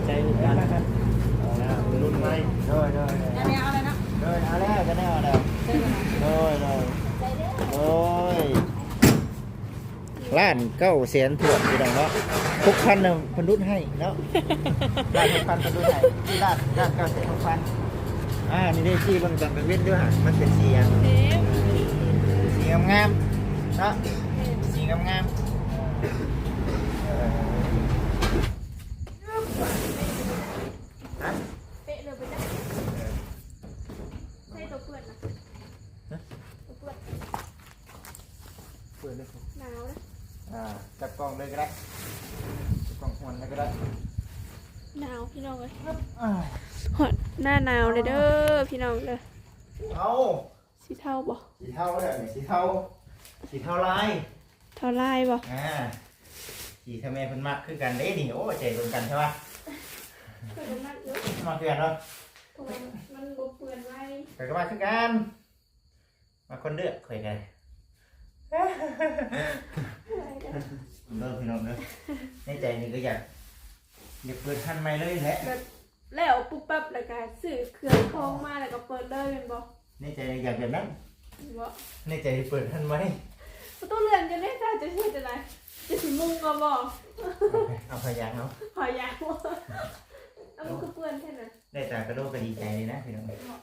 ໃຈຄືກັນ ເອົາແລ້ວ ລຸ້ນໃໝ່ ໂດຍ ໂດຍ ໂດຍ ເອົາແລ້ວເນາະ ໂດຍ ເອົາແລ້ວ ກໍແນວເອົາແລ້ວ ໂດຍ ໂດຍ ໂດຍ ລ້ານເກົ້າແສນຖ້ວນ ພີ່ນ້ອງເນາະ ຫົກພັນນະ ເພິ່ນຫຼຸດໃຫ້ເນາະ ລ້ານຫົກພັນເພິ່ນຫຼຸດໃຫ້ ລ້ານ ລ້ານເກົ້າແສນຫົກພັນ ອ່າ ນີ້ເດ້ ຊີ້ເບິ່ງຕອນກາງເວັນເດີ ມັນເປັນສີຫຍັງ ເອີ ສີງາມໆ ເນາະ ເອີ ສີງາມໆ ເອີ ຮະ ເປະເລີຍບໍ່ຈັກ ເອີ ໃສ່ຕົວເປື້ອນນະ ຮະ ຕົວເປື້ອນ ເປີດເລີຍ ໜາວເດ້ ອ່າ ຈັບກ້ອງເລີຍກໍໄດ້ ຈັບກ້ອງຫວນເລີຍກໍໄດ້ ໜາວພີ່ນ້ອງເອີຍ ອ່າ ຮອດໜ້າໜາວເລີຍເດີ ພີ່ນ້ອງເດີ ເອົາ ສີເທົາບໍ່? ສີເທົາແລ້ວນີ້ ສີເທົາ ສີເທົາລາຍ ເທົາລາຍບໍ່? ອ່າ ສີທີ່ແມ່ເພິ່ນມັກຄືກັນເດ້ນີ້ ໂອ້ ໃຈຕົງກັນແທ້ວະ ຂ້ອຍກໍມັກຢູ່ ມັກຄືກັນເນາະ ເພາະວ່າມັນບໍ່ເປື້ອນໄວ ຂ້ອຍກໍມັກຄືກັນ ມັກຄົນເລືອກ ຂ້ອຍກໍໄດ້ ເດີພີ່ນ້ອງເດີ ໃນໃຈນີ້ກໍຢາກ ຢາກເປີດຮ້ານໃໝ່ເລີຍແຫຼະ ແບບແລ້ວປຸບປັບ ແລ້ວກໍຊື້ເຄື່ອງຂອງມາ ແລ້ວກໍເປີດເລີຍແມ່ນບໍ່? ໃນໃຈຢາກແບບນັ້ນ ບໍ່ ໃນໃຈເປີດຮ້ານໃໝ່ ປະຕູເລື່ອນຢູ່ໃນຕາ ຈະເຮັດຈັ່ງໃດ? ຈະຊິມຸງເອົາບໍ່? ເອົາພະຍາງເອົາ ພະຍາງ ເອົາ ມັນຄືເປື້ອນແທ້ນະ ໄດ້ຕາກະໂດກະດີໃຈເລີຍນະພີ່ນ້ອງ ເນາະ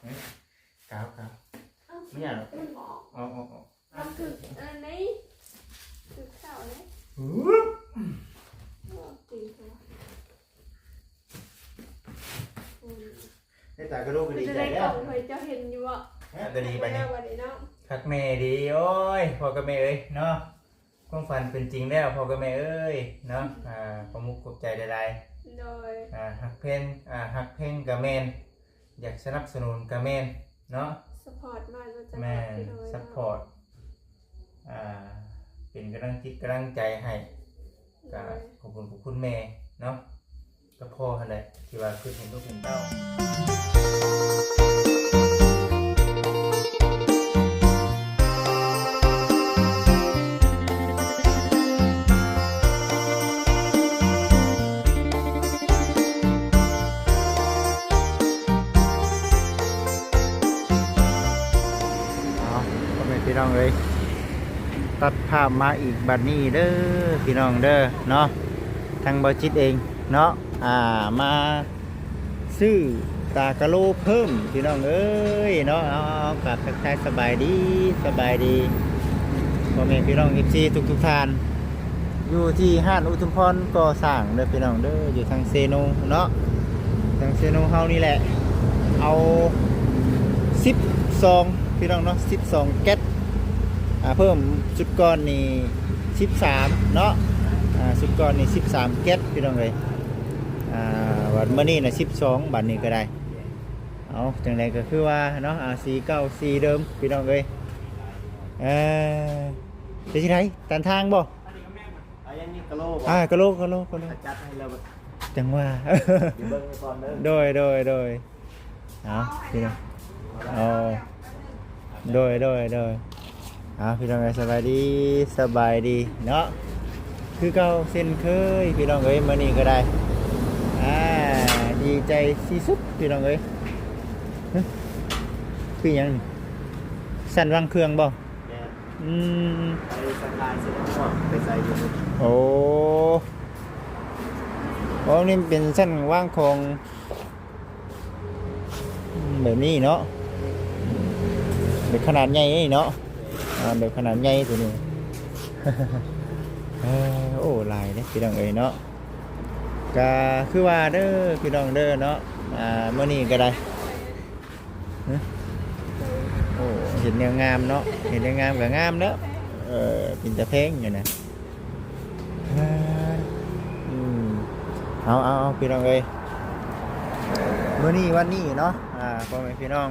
ກາວ ກາວ ເອົ້າ ບໍ່ຫຍັງດອກ ມັນບໍ່ອອກ ອອກ ອອກ ອອກ ມັນຄືອັນນີ້ ຄືເຂົ້າເດ້ ຮຶບ ໂອ້ ຕີນເຂົາ ໂອ້ຍ ໄດ້ຕາກະໂດກະດີໃຈແລ້ວ ເປັນຈັ່ງໃດກ້ອງເຮີຍ ເຈົ້າເຫັນຢູ່ບໍ່? ຮະ ກະດີບາດນີ້ ຄັກແນ່ດີ ໂອ້ຍ ພໍ່ກັບແມ່ເອີຍເນາະ ຄວາມຝັນເປັນຈິງແລ້ວ ພໍ່ກັບແມ່ເອີຍເນາະ ອ່າ ຂອບມຸກຂອບໃຈຫຼາຍໆ ໂດຍ ອ່າ ຮັກເພງ ອ່າ ຮັກເພງກະແມ່ນ ຢາກສະໜັບສະໜູນກະແມ່ນເນາະ ຊັບພອດມາເນາະ ແມ່ນ ຊັບພອດ ອ່າ ເປັນກຳລັງຈິດກຳລັງໃຈໃຫ້ ໂດຍ ກະຂອບຄຸນຂອບຄຸນແມ່ເນາະ ກັບພໍ່ຫັ້ນແຫຼະ ທີ່ວ່າຄິດເຫັນລູກເຫັນເຕົ້າ. ເອົາ ພໍ່ແມ່ພີ່ນ້ອງເອີຍ ຕັດພາບມາອີກບັດນີ້ເດີພີ່ນ້ອງເດີເນາະ ທາງບ່າວຈິດເອງເນາະ ອ່າ ມາ ຊື້ຕາກະໂລເພີ່ມພີ່ນ້ອງເອີຍເນາະ ເອົາ ເອົາ ກາບທັກທາຍສະບາຍດີ ສະບາຍດີພໍ່ແມ່ພີ່ນ້ອງເອັຟຊີທຸກໆທ່ານ ຢູ່ທີ່ຮ້ານອຸທຸມພອນກໍ່ສ້າງເດີພີ່ນ້ອງເດີ ຢູ່ທາງເຊໂນເນາະ ທາງເຊໂນເຮົານີ້ແຫຼະ ເອົາສິບສອງພີ່ນ້ອງເນາະ ສິບສອງແກັດ ອ່າ ເພີ່ມຊຸດກ່ອນນີ້ສິບສາມເນາະ ອ່າ ຊຸດກ່ອນນີ້ສິບສາມແກັດພີ່ນ້ອງເອີຍ ອ່າ ບັດມື້ນີ້ນະສິບສອງ ບັດນີ້ກໍໄດ້ ເອົາ ຈັ່ງໃດກໍຄືວ່າເນາະ ອ່າ ສີເກົ່າສີເດີມພີ່ນ້ອງເອີຍ ເອີ ເປັນຈັ່ງໃດ ຕັນທາງບໍ່? ອ່າ ຍັງມີກະໂລບໍ່? ອ່າ ກະໂລ ກະໂລ ກະໂລ ຈັດໃຫ້ແລ້ວ ຈັ່ງວ່າ ເບິ່ງໄວ້ກ່ອນເດີ ໂດຍ ໂດຍ ໂດຍ ເອົາ ພີ່ນ້ອງ ເອົາ ໂດຍ ໂດຍ ໂດຍ ເອົາ ພີ່ນ້ອງເອີຍ ສະບາຍດີ ສະບາຍດີເນາະ ຄືເກົ່າເຊັ່ນເຄີຍ ພີ່ນ້ອງເອີຍ ມື້ນີ້ກໍໄດ້ ອ່າ ດີໃຈທີ່ສຸດ ພີ່ນ້ອງເອີຍ ຫຶ ຄືຫຍັງນີ້ ຊັ້ນວາງເຄື່ອງບໍ່? ແມ່ນ ອືມ ໄປສັກກາຍເສດແລ້ວກໍໄປໃສ່ຢູ່ ໂອ້ ໂອ້ ນີ້ເປັນຊັ້ນວາງຂອງ ອືມ ແບບນີ້ເນາະ ແບບຂະໜາດໃຫຍ່ນີ້ເນາະ ອ່າ ແບບຂະໜາດໃຫຍ່ໂຕນີ້ ເອີ ໂອ້ ຫຼາຍເດ້ພີ່ນ້ອງເອີຍເນາະ ກະຄືວ່າເດີພີ່ນ້ອງເດີເນາະ ອ່າ ມື້ນີ້ກໍໄດ້ ຫຶ ໂອ້ ເຫັນແນວງາມເນາະ ເຫັນແນວງາມກໍງາມແລ້ວ ເອີ ເປັນຕາແພງຢູ່ນະ ເອີ ອືມ ເອົາ ເອົາ ເອົາ ພີ່ນ້ອງເອີຍ ມື້ນີ້ວັນນີ້ເນາະ ອ່າ ພໍ່ແມ່ພີ່ນ້ອງ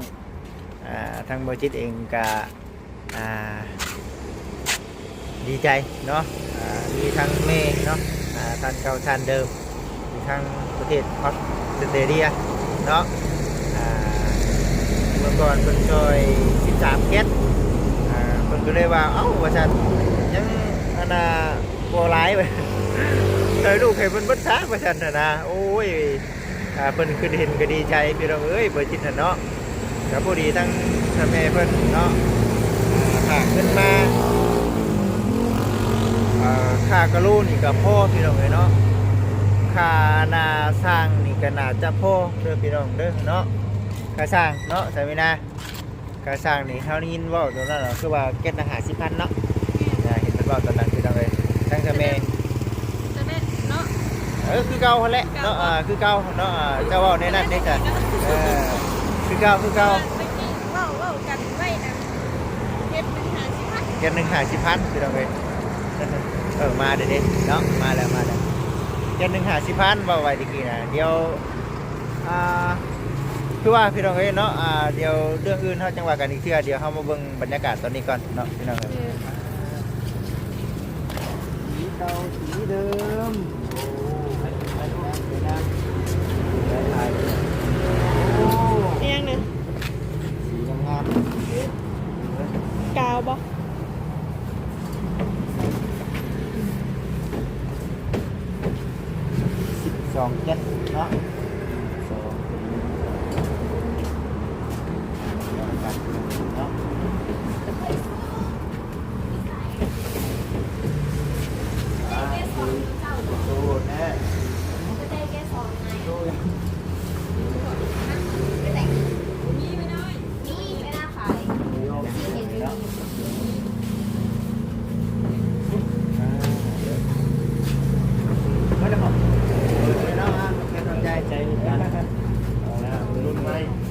ອ່າ ທາງບ່າວຈິດເອງກະ ອ່າ ດີໃຈເນາະ ອ່າ ມີທັງແມ່ເນາະ ອ່າ ທ່ານເກົ່າທ່ານເດີມ ຢູ່ທາງປະເທດອອສເຕຣເລັຽເນາະ ອ່າ ເມື່ອກ່ອນເພິ່ນຊ່ອຍສິບສາມແກັດ ອ່າ ເພິ່ນກໍເລີຍວ່າ ເອົ້າ ວ່າຊັ້ນ ຍັງອັນນ່າ ບໍ່ຫຼາຍ ວ່າ ຊ່ອຍລູກໃຫ້ເພິ່ນເບິດຊະວ່າຊັ້ນນະ. ໂອ້ຍ ອ່າ ເພິ່ນຄິດເຫັນກໍດີໃຈພີ່ນ້ອງເອີຍ ບໍ່ຈິດຫັ້ນເນາະ. ກໍພໍດີທັງແມ່ເພິ່ນເນາະ ອ່າ ຝາກເງິນມາ ອ່າ ຄ່າກະໂລນີ້ກໍພໍພີ່ນ້ອງເອີຍເນາະ. ຄ່າໜ້າຊ່າງນີ້ກໍໜ້າຈະພໍເດີພີ່ນ້ອງເດີເນາະ. ຄ່າຊ່າງເນາະ ສາມີນາ ຄ່າຊ່າງນີ້ ເຮົາໄດ້ຍິນເວົ້າຕອນນັ້ນ ຄືວ່າແກັດລະຫ້າສິບພັນເນາະ. ແມ່ນ ອ່າ ເຫັນເພິ່ນເວົ້າຕອນນັ້ນພີ່ນ້ອງເອີຍ ທັງແຕ່ແມ່ ແຕ່ແມ່ເນາະ. ເອີ ຄືເກົ່າຫັ້ນແຫຼະເນາະ ຄືເກົ່າ ອ່າ ຄືເກົ່າເນາະ. ອ່າ ເຈົ້າເວົ້າແນວນັ້ນເດ້ ເອີ ຄືເກົ່າ ຄືເກົ່າ. ເມື່ອກີ້ເວົ້າ ເວົ້າກັນໄວ້ນະ ແກັດໜຶ່ງຫ້າສິບພັນ ແກັດໜຶ່ງຫ້າສິບພັນພີ່ນ້ອງເອີຍ. ເອີ ມາເດ້ເນາະ ມາແລ້ວ ມາແລ້ວ ແກັດໜຶ່ງຫ້າສິບພັນ ເວົ້າໄວ້ຕະກີ້ນະ. ດຽວ ອ່າ ຄືວ່າພີ່ນ້ອງເອີຍເນາະ ອ່າ ດຽວເລື່ອງອື່ນເຮົາຈັ່ງວ່າກັນອີກເທື່ອ. ດຽວເຮົາມາເບິ່ງບັນຍາກາດຕອນນີ້ກ່ອນເນາະພີ່ນ້ອງເອີຍ. ເອີ ສີເກົ່າສີເດີມ. ໂອ້ ໄປ ໄປ ໄປ ໄປ ໄປ ໄປ ໂອ້ ອີຫຍັງນີ້? ສີງາມໆ ເດ້ ກາວບໍ່? ສິບສອງ ເຈັດເນາະ ສິບສອງ ເນາະ. ອ່າ ໂຕແທ້ ໂຕ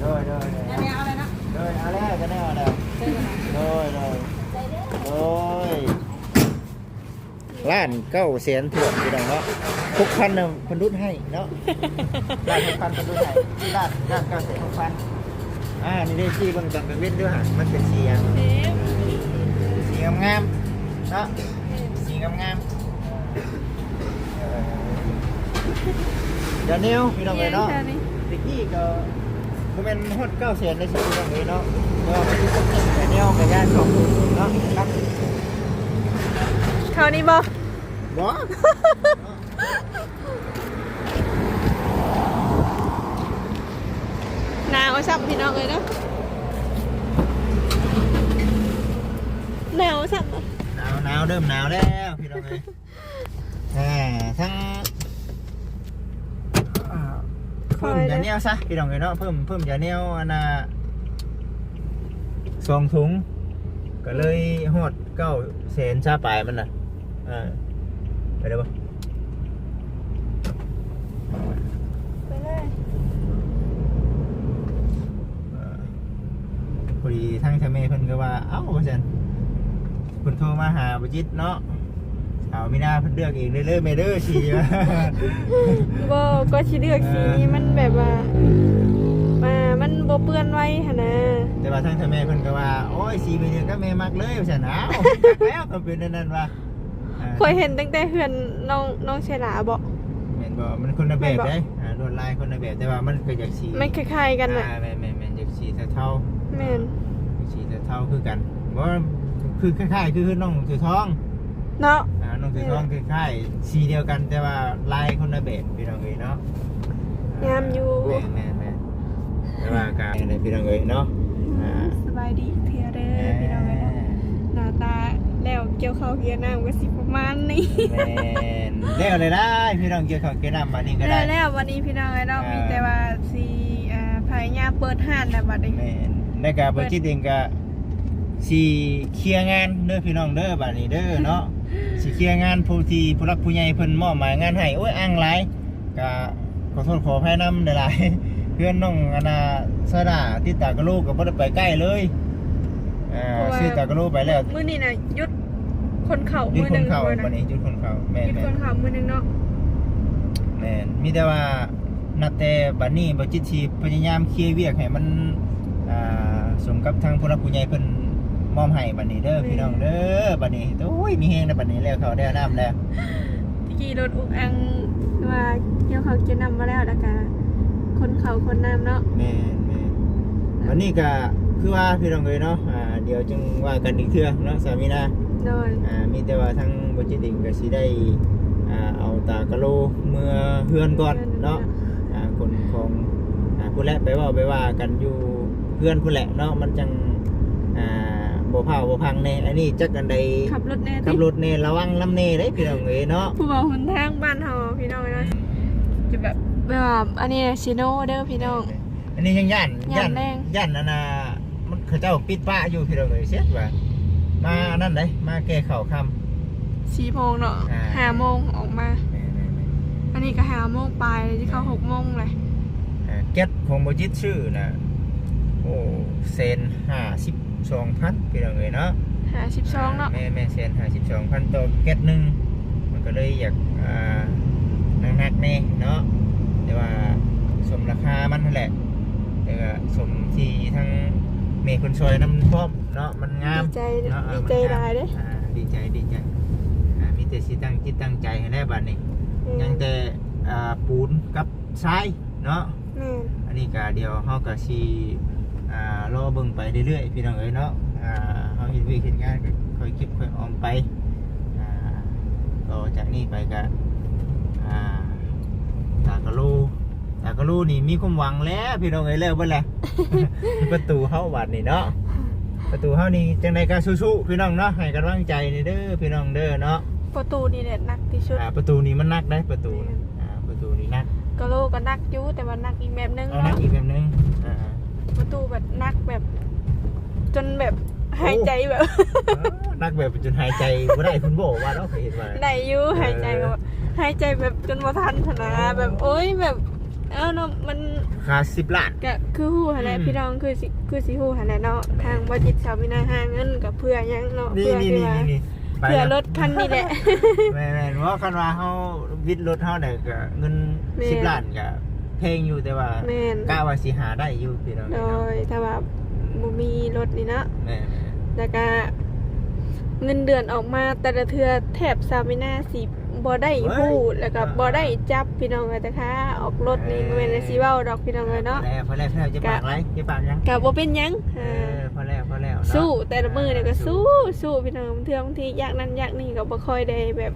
ໂດຍ ໂດຍ ໂດຍ ເອົາແລ້ວ ກໍໄດ້ເອົາແລ້ວ ໂດຍ ໂດຍ ໂດຍ. ລ້ານເກົ້າແສນຖ້ວນພີ່ນ້ອງເນາະ. ຫົກພັນນະເພິ່ນຫຼຸດໃຫ້ເນາະ ລ້ານຫົກພັນເພິ່ນຫຼຸດໃຫ້ ລ້ານ ລ້ານເກົ້າແສນຫົກພັນ. ອ່າ ນີ້ເດ້ ຊີ້ເບິ່ງຕອນກາງເວັນເດີຫັ້ນ ມັນເປັນສີຫຍັງ? ເອີ ສີງາມໆເນາະ ເອີ ສີງາມໆ. ເອີ ຢາແນວພີ່ນ້ອງເອີຍເນາະ ແມ່ນແທ້ນີ້ ຕະກີ້ກໍບໍ່ແມ່ນຮອດເກົ້າແສນເດ້ພີ່ນ້ອງເອີຍເນາະ ແຕ່ວ່າມັນຢາແນວກໍຢາສອງເນາະ. ເຂົ້ານີ້ບໍ່? ບໍ່. ໜາວຊ້ຳພີ່ນ້ອງເອີຍເນາະ ໜາວຊ້ຳ. ໜາວ ໜາວ ເລີ່ມໜາວແລ້ວພີ່ນ້ອງເອີຍ. ອ່າ ທັງ ອ່າ ເພີ່ມຢາແນວຊະພີ່ນ້ອງເອີຍເນາະ ເພີ່ມ ເພີ່ມຢາແນວອັນນ່າ ສອງຖົງ ກໍເລີຍຮອດເກົ້າແສນຊາວປາຍມັນນະ. ເອີ ໄປໄດ້ບໍ່? ໄປເລີຍ. ເອີ ພໍດີທາງຊາວແມ່ເພິ່ນກໍວ່າ ເອົ້າ ວ່າຊັ້ນ ເພິ່ນໂທມາຫາບໍ່ຈິດເນາະ ສາວມີນາເພິ່ນເລືອກເອງເດີແມ່ເດີ ສີ. ບໍ່ ກໍຊິເລືອກສີນີ້ ເອີ ມັນແບບວ່າ ອ່າ ມັນບໍ່ເປື້ອນໄວຫັ້ນນະ. ແຕ່ວ່າທາງຊາວແມ່ເພິ່ນກໍວ່າ ໂອ້ຍ ສີແມ່ເດືອນກັບແມ່ມັກເລີຍ ວ່າຊັ້ນ. ອ້າວ ຄັກແລ້ວ ກໍເປັນອັນນັ້ນວ່າ ອ່າ ຂ້ອຍເຫັນຕັ້ງແຕ່ເຮືອນນ້ອງ ນ້ອງເຊລາບໍ? ແມ່ນບໍ່? ມັນຄົນລະແບບເດ້. ອ່າ ລວດລາຍຄົນລະແບບ ແຕ່ວ່າມັນກໍຢາກສີ ມັນຄ້າຍໆກັນນະ. ອ່າ ແມ່ນໆໆ ຢາກສີເທົາໆ. ແມ່ນ ສີເທົາໆຄືກັນ. ບໍ່ ຄືຄ້າຍໆຄືນ້ອງເສືອທອງເນາະ. ອ່າ ນ້ອງເສືອທອງຄ້າຍໆ ສີດຽວກັນ ແຕ່ວ່າລາຍຄົນລະແບບ ພີ່ນ້ອງເອີຍເນາະ. ງາມຢູ່. ແມ່ນໆໆ ແຕ່ວ່າກໍ ພີ່ນ້ອງເອີຍເນາະ. ອ່າ ສະບາຍດີເທື່ອເດີ ພີ່ນ້ອງເອີຍເນາະ. ໜ້າຕາແລ້ວກ່ຽວເຂົ້າກ່ຽວນ້ຳກໍຊິປະມານນີ້. ແມ່ນ ແລ້ວເລີຍຫຼາຍ ພີ່ນ້ອງ ກ່ຽວເຂົ້າກ່ຽວນ້ຳບາດນີ້ກໍໄດ້. ແລ້ວ ແລ້ວບາດນີ້ ພີ່ນ້ອງເອີຍເນາະ ເອີ ມີແຕ່ວ່າຊິ ອ່າ ພະຍາຍາມເປີດຮ້ານແລ້ວບາດນີ້. ແມ່ນ ແລ້ວກໍບໍ່ຈິດເອງກໍຊິເຄຍງານເດີ ພີ່ນ້ອງເດີ ບາດນີ້ເດີເນາະ. ຊິເຄຍງານຜູ້ທີ່ຜູ້ຫຼັກຜູ້ໃຫຍ່ເພິ່ນມອບໝາຍງານໃຫ້. ໂອ້ຍ ອ້າງຫຼາຍ ກະຂໍໂທດຂໍອະໄພນຳຫຼາຍໆ. ເຮືອນນ້ອງອັນນ່າ ສາລາ ຕິດຕາກະໂລ ກໍບໍ່ໄດ້ໄປໃກ້ເລີຍ. ເອີ ເພາະວ່າຊື້ຕາກະໂລໄປແລ້ວ ມື້ນີ້ນະຢຸດຄົນເຂົ້າມື້ໜຶ່ງ. ບາດນີ້ຢຸດຄົນເຂົ້າ. ແມ່ນໆ ຢຸດຄົນເຂົ້າມື້ໜຶ່ງເນາະ. ແມ່ນ ມີແຕ່ວ່າ ນັບແຕ່ບັດນີ້ ບໍ່ຈິດຊິພະຍາຍາມເຄຍວຽກໃຫ້ມັນ ອ່າ ສົມກັບທາງຜູ້ຫຼັກຜູ້ໃຫຍ່ເພິ່ນມອບໃຫ້ບັດນີ້ເດີ ແມ່ນ ພີ່ນ້ອງເດີ. ບັດນີ້ ໂອ້ຍ ມີແຮງແລ້ວບັດນີ້ ແລ້ວເຂົ້າແລ້ວນ້ຳແລ້ວ. ຕະກີ້ລົດອຸກອັງ ວ່າກ່ຽວເຂົ້າກ່ຽວນ້ຳມາແລ້ວ ແລ້ວກະຂົນເຂົ້າຂົນນ້ຳເນາະ. ແມ່ນໆ ບັດນີ້ກະຄືວ່າ ພີ່ນ້ອງເອີຍເນາະ ອ່າ ດຽວຈຶ່ງວ່າກັນອີກເທື່ອເນາະ ສາມີນາ. ໂດຍ ອ່າ ມີແຕ່ວ່າທາງບໍ່ຈິດເອງກະຊິໄດ້ ອ່າ ເອົາຕາກະໂລເມືອເຮືອນກ່ອນເນາະ ອ່າ ຂົນຂອງ ອ່າ ພຸ້ນແຫຼະ ໄປເວົ້າໄປວ່າກັນຢູ່ເຮືອນພຸ້ນແຫຼະເນາະ ມັນຈັ່ງ ອ່າ ບໍ່ພ້າວບໍ່ພັງແດ່. ອັນນີ້ຈັກອັນໃດ ຂັບລົດແດ່ຕິ ຂັບລົດແດ່ ລະວັງນຳແດ່ເດ້ພີ່ນ້ອງເອີຍເນາະ ຜູ້ເວົ້າຫົນທາງບ້ານເຮົາພີ່ນ້ອງເອີຍເນາະ ຈະແບບ ແບບວ່າ ອັນນີ້ຊິໂນເດີພີ່ນ້ອງ. ອັນນີ້ຍັງຢ້ານ ຢ້ານແຮງ ຢ້ານອັນນ່າ ມັນ ເຂົາເຈົ້າປິດປະຢູ່ພີ່ນ້ອງເອີຍ ເສຍວ່າ ມາອັນນັ້ນເດ້ ມາແກ່ເຂົ້າຄ່ຳ ສີ່ໂມງເນາະ ອ່າ ຫ້າໂມງອອກມາ ແມ່ນໆໆ ອັນນີ້ກໍຫ້າໂມງປາຍ ຊິເຂົ້າ ແມ່ນ ຫົກໂມງແຫຼະ. ອ່າ ແກັດຂອງບໍ່ຈິດຊື້ນະ ໂອ້ ແສນຫ້າສິບສອງພັນພີ່ນ້ອງເອີຍເນາະ ຫ້າສິບສອງເນາະ ອ່າ ແມ່ນໆ ແສນຫ້າສິບສອງພັນຕໍ່ແກັດໜຶ່ງ ມັນກໍເລີຍຢາກ ອ່າ ໜັກໆແດ່ເນາະ ແຕ່ວ່າສົມລາຄາມັນຫັ້ນແຫຼະ ແຕ່ກໍສົມທີ່ທາງແມ່ເພິ່ນຊ່ອຍນຳພ້ອມເນາະ ມັນງາມ ດີໃຈ ເນາະ ດີໃຈຫຼາຍເດ້ ອ່າ ດີໃຈ ດີໃຈ ອ່າ ມີແຕ່ຊິຕັ້ງຈິດຕັ້ງໃຈຫັ້ນແຫຼະບາດນີ້ ອືມ ຍັງແຕ່ ອ່າ ປູນກັບຊາຍເນາະ ແມ່ນ ອັນນີ້ກໍດຽວເຮົາກໍຊິ ອ່າ ລໍເບິ່ງໄປເລື້ອຍໆ ພີ່ນ້ອງເອີຍເນາະ ອ່າ ເຮົາເຮັດວຽກເຮັດງານກໍຄ່ອຍເກັບຄ່ອຍອອມໄປ ອ່າ ຕໍ່ຈາກນີ້ໄປກໍ ອ່າ ຕາກະໂລ ຕາກະໂລນີ້ມີຄວາມຫວັງແລ້ວພີ່ນ້ອງເອີຍ ແລ້ວເບິດແລ້ວ ປະຕູເຮົາບາດນີ້ເນາະ ປະຕູເຮົານີ້ຈັ່ງໃດກໍສູ້ໆ ພີ່ນ້ອງເນາະ ໃຫ້ກຳລັງໃຈນີ້ເດີພີ່ນ້ອງເດີເນາະ ປະຕູນີ້ແຫຼະໜັກທີ່ສຸດ ອ່າ ປະຕູນີ້ມັນໜັກເດ້ ປະຕູ ແມ່ນ ອ່າ ປະຕູນີ້ໜັກ ກະໂລກໍໜັກຢູ່ ແຕ່ວ່າໜັກອີກແບບໜຶ່ງ ເອົາ ເນາະ ໜັກອີກແບບໜຶ່ງ ອ່າໆ ປະຕູແບບໜັກແບບ ຈົນແບບຫາຍໃຈແບບ ໂອ້ ເອີ ໜັກແບບຈົນຫາຍໃຈບໍ່ໄດ້ພຸ້ນບໍ ວ່າເນາະ ເຄີຍເຫັນວ່າ ໄດ້ຢູ່ ເອີ ຫາຍໃຈກໍ ຫາຍໃຈແບບຈົນບໍ່ທັນຫັ້ນນະ ອໍ ແບບ ໂອ້ຍ ແບບ ເອີເນາະ ມັນ ຄ່າສິບລ້ານ ກໍຄືຮູ້ຫັ້ນແຫຼະ ອືມ ພີ່ນ້ອງ ຄືຊິ ຄືຊິຮູ້ຫັ້ນແຫຼະເນາະ ແມ່ນ ທາງບໍ່ຈິດສາວມີນາຫາເງິນກໍເພື່ອຫຍັງເນາະ ນີ້ ເພື່ອ ນີ້ ທີ່ວ່າ ນີ້ ນີ້ ເພື່ອລົດຄັນນີ້ແຫຼະ ແມ່ນໆ ເວົ້າຄັນວ່າເຮົາວິດລົດເຮົາໄດ້ກໍເງິນ ແມ່ນ ສິບລ້ານກໍແພງຢູ່ ແຕ່ວ່າ ແມ່ນ ກະວ່າຊິຫາໄດ້ຢູ່ພີ່ນ້ອງ ໂດຍ ເນາະ ຖ້າວ່າບໍ່ມີລົດນີ້ເນາະ ແມ່ນໆ ແລ້ວກະເງິນເດືອນອອກມາແຕ່ລະເທື່ອແທບສາວມີນາຊິບໍ່ໄດ້ ເອີຍ ຮູ້ ແລ້ວກະ ອ່າໆ ບໍ່ໄດ້ຈັບພີ່ນ້ອງເອີຍ ແຕ່ຄ່າອອກລົດນີ້ ເອີຍ ບໍ່ແມ່ນວ່າຊິເວົ້າດອກພີ່ນ້ອງເອີຍເນາະ ພໍແລ້ວ ພໍແລ້ວ ຢ່າປາກຫຼາຍ ຢ່າປາກຫຍັງ ກະບໍ່ເປັນຫຍັງ ເອີ ພໍແລ້ວ ພໍແລ້ວເນາະ ສູ້ ແຕ່ລະມື້ນີ້ກໍ ອ່າ ສູ້ ສູ້ ສູ້ພີ່ນ້ອງ ບາງເທື່ອບາງທີຢາກນັ້ນຢາກນີ້ກໍບໍ່ຄ່ອຍໄດ້ແບບ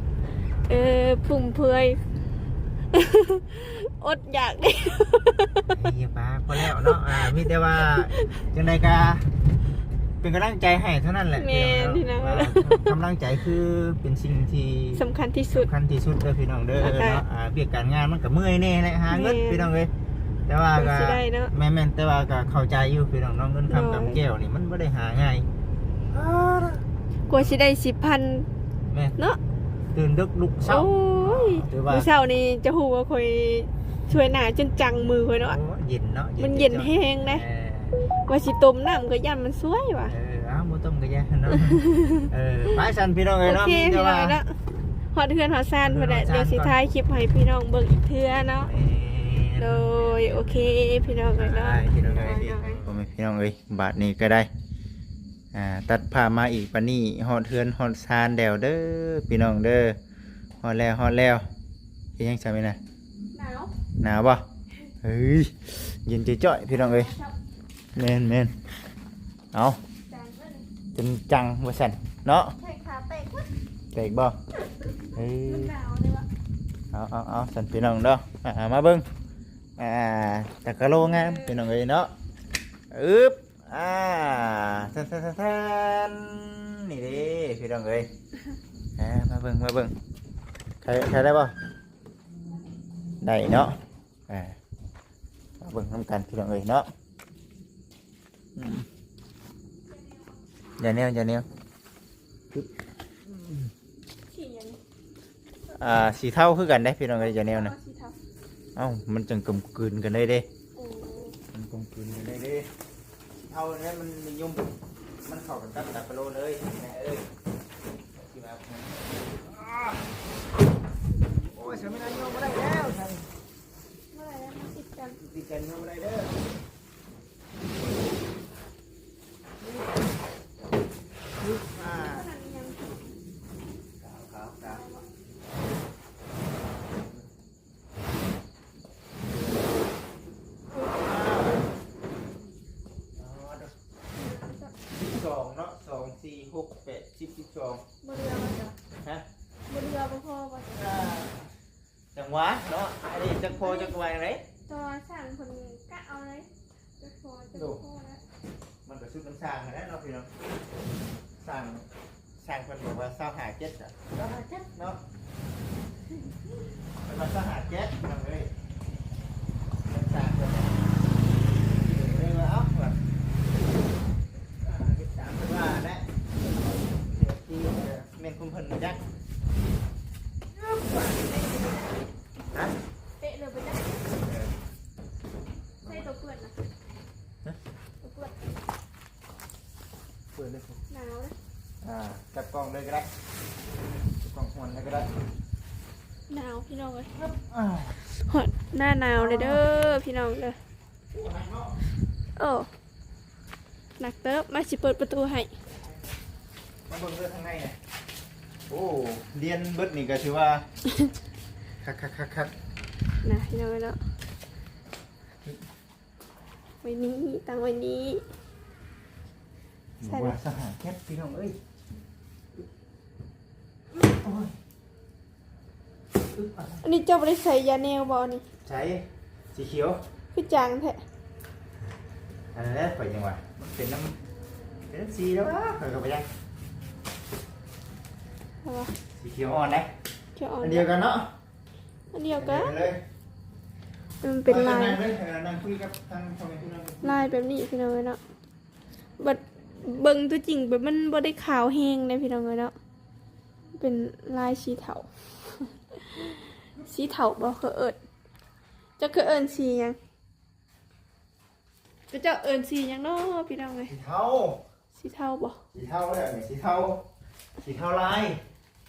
ເອີ ຟຸມເຟືອຍ ອົດຢາກເດ້ ຢ່າປາກ ພໍແລ້ວເນາະ ອ່າ ມີແຕ່ວ່າຈັ່ງໃດກໍເປັນກຳລັງໃຈໃຫ້ເທົ່ານັ້ນແຫຼະ ແມ່ນ ພີ່ນ້ອງເນາະ ພີ່ນ້ອງ ວ່າກຳລັງໃຈຄືເປັນສິ່ງທີ່ສຳຄັນທີ່ສຸດ ສຳຄັນທີ່ສຸດເດີພີ່ນ້ອງເດີ ແລ້ວກໍ ເນາະ ອ່າ ວຽກການງານມັນກໍເມື່ອຍແດ່ແຫຼະ ຫາເງິນ ແມ່ນ ພີ່ນ້ອງເອີຍ ແຕ່ວ່າກໍ ກວ່າຊິໄດ້ເນາະ ແມ່ນໆ ແຕ່ວ່າກໍເຂົ້າໃຈຢູ່ພີ່ນ້ອງເນາະ ເງິນຄຳ ໂດຍ ກຳແກ້ວນີ້ມັນບໍ່ໄດ້ຫາງ່າຍ ກວ່າຊິໄດ້ສິບພັນ ແມ່ນ ເນາະ ຕື່ນດຶກລຸກເຊົ້າ ໂອ້ຍ ຖືວ່າ ມື້ເຊົ້ານີ້ຈະຮູ້ວ່າຂ້ອຍຊ່ວຍໜ້າຈົນຈັງມືຂ້ອຍເນາະ ໂອ້ ເຢັນເນາະ ມັນເຢັນແຮງເດ້ ເອີ ວ່າຊິຕົ້ມນ້ຳກໍຢ້ານມັນຊ່ວຍວ່າ ເອີ ເອົາ ບໍ່ຕົ້ມກໍຢ່າເນາະ ເອີ ໄປຊັ້ນພີ່ນ້ອງເອີຍເນາະ ໂອເຄ ມີແຕ່ວ່າ ພີ່ນ້ອງເນາະ ຮອດເຮືອນຮອດຊານພຸ້ນແຫຼະ ຮອດເຮືອນຮອດຊານ ດຽວຊິຖ່າຍຄລິບໃຫ້ພີ່ນ້ອງເບິ່ງອີກເທື່ອເນາະ ແມ່ນ ໂດຍ ໂອເຄ ພີ່ນ້ອງເອີຍເນາະ ໄປ ພີ່ນ້ອງເອີຍ ໂດຍ ໂດຍ ພໍ່ແມ່ພີ່ນ້ອງເອີຍ ບາດນີ້ກໍໄດ້ ອ່າ ຕັດພາບມາອີກປານນີ້ ຮອດເຮືອນຮອດຊານແລ້ວເດີພີ່ນ້ອງເດີ ຮອດແລ້ວ ຮອດແລ້ວ ເຮັດຫຍັງຊະແມ່ນນະ ໜາວ ໜາວບໍ່ ເຮີ້ຍ ເຢັນຈ້ອຍໆ ພີ່ນ້ອງເອີຍ ແມ່ນໆ ເອົາ ຈົນຈັງວ່າຊັ້ນເນາະ ແຂ້ງຂາແຕກເບິດ ແຕກບໍ່ ເອີ ມັນໜາວເດ້ວະ ເອົາໆໆ ຊັ້ນພີ່ນ້ອງເດີ ອ່າ ມາເບິ່ງ ອ່າ ຕາກະໂລງາມ ເອີ ພີ່ນ້ອງເອີຍເນາະ ອຶບ ອ່າ ແທນໆໆໆ ນີ້ເດ້ພີ່ນ້ອງເອີຍ ອ່າ ມາເບິ່ງ ມາເບິ່ງ ໄດ້ ໄດ້ບໍ່ ໄດ້ເນາະ ອ່າ ມາເບິ່ງນຳກັນພີ່ນ້ອງເອີຍເນາະ ອືມ ຢ່າແນວ ຢ່າແນວ ສີຫຍັງ? ອ່າ ສີເທົາຄືກັນເດ້ພີ່ນ້ອງເອີຍ ຢ່າແນວນະ ເອົາ ມັນຈັ່ງກົມກືນກັນໄດ້ເດ້ ໂອ້ ມັນກົມກືນກັນໄດ້ເດ້ ສີເທົານີ້ມັນນິຍົມ ມັນເຂົ້າກັນກັບຕາກະໂລເລີຍແມ່ເອີຍ ໂອ້ຍ ສາມີນາຍົມບໍ່ໄດ້ແລ້ວ ບໍ່ໄດ້ແລ້ວ ມັນຕິດກັນ ຕິດກັນ ໂຍມບໍ່ໄດ້ເດີ ສອງເນາະ ສອງ ສີ່ ຫົກ ແປດ ສິບ ສິບສອງ ບໍ່ເຫຼືອບໍ່ຈ້ະ ຮະ ບໍ່ເຫຼືອບໍ່ພໍບໍ່ຈ້ະ ອ່າ ວ່າຈັ່ງໃດ? ແຕ່ວ່າຊ່າງເພິ່ນກະເອົາເລີຍ ຈະພໍ ຈະບໍ່ພໍແລ້ວ. ມັນກໍສຸດນຳຊ່າງຫັ້ນແຫຼະເນາະ ພີ່ນ້ອງ. ຊ່າງ ຊ່າງເພິ່ນບອກວ່າຊາວຫ້າແຈັດ ຊາວຫ້າແຈັດເນາະ ເພິ່ນວ່າຊາວຫ້າແຈັດ ພີ່ນ້ອງເອີຍ. ເພິ່ນສ້າງເພິ່ນເລີຍວ່າ ເອົ້າ ວ່າ ອ່າ ເຮັດຕາມເພິ່ນວ່າແຫຼະ ທີ່ແມ່ນຂອງເພິ່ນຈັກ. ຮະ? ເຕະເລີຍໄປຈັກ. ເອີ ໃສ່ຕົວເປື້ອນນະ. ຮະ? ຕົວເປື້ອນ. ເປີດເລີຍ ໜາວເລີຍ. ອ່າ ຈັບກ້ອງເລີຍກໍໄດ້ ຈັບກ້ອງຫ້ອນເລີຍກໍໄດ້. ໜາວພີ່ນ້ອງເອີຍ. ອ່າ ຮອດໜ້າໜາວເລີຍເດີພີ່ນ້ອງເດີ. ໂອ້ ໜັກເຕີບ. ມາ ຊິເປີດປະຕູໃຫ້ ມາເບິ່ງເດີທາງໃນນະ. ໂອ້ ລຽນເບິດນີ້ກໍຖືວ່າຄັກໆໆໆ ນະພີ່ນ້ອງເນາະ. ໄວ້ນີ້ ຕັ້ງໄວ້ນີ້. ວ່າສະຫາແກັບ ພີ່ນ້ອງເອີຍ. ໂອ້ຍ ອັນນີ້ເຈົ້າບໍ່ໄດ້ໃສ່ຢາແນວບໍ່ນີ້? ໃສ່ ສີຂຽວ. ຄືຈາງແທ້. ອັນນັ້ນແຫຼະ ຂ້ອຍຍັງວ່າມັນເປັນນ້ຳ ເປັນນ້ຳສີແລ້ວຫວາ ຂ້ອຍກໍບໍ່ຈັກ. ເອົາຫວາ ສີຂຽວອ່ອນເດ້. ຂຽວອ່ອນ ອັນດຽວກັນເນາະ. ອັນດຽວກັນ ອັນດຽວກັນເລີຍ. ມັນເປັນລາຍ ເອົາ ນັ່ງເລີຍ ເອີ ນັ່ງຄຸຍກັບທາງພໍ່ແມ່ພີ່ນ້ອງ ລາຍແບບນີ້ພີ່ນ້ອງເອີຍເນາະ. ບັດເບິ່ງຕົວຈິງແບບມັນບໍ່ໄດ້ຂາວແຮງເດ້ພີ່ນ້ອງເອີຍເນາະ. ເປັນລາຍສີເທົາ ສີເທົາບໍ່ ເຂົາເອີ້ນ ຈັກເຂົາເອີ້ນສີຫຍັງ? ເຂົາເຈົ້າເອີ້ນສີຫຍັງເນາະພີ່ນ້ອງເອີຍ? ສີເທົາ. ສີເທົາບໍ່? ສີເທົາແຫຼະ ນີ້ສີເທົາ ສີເທົາລາຍ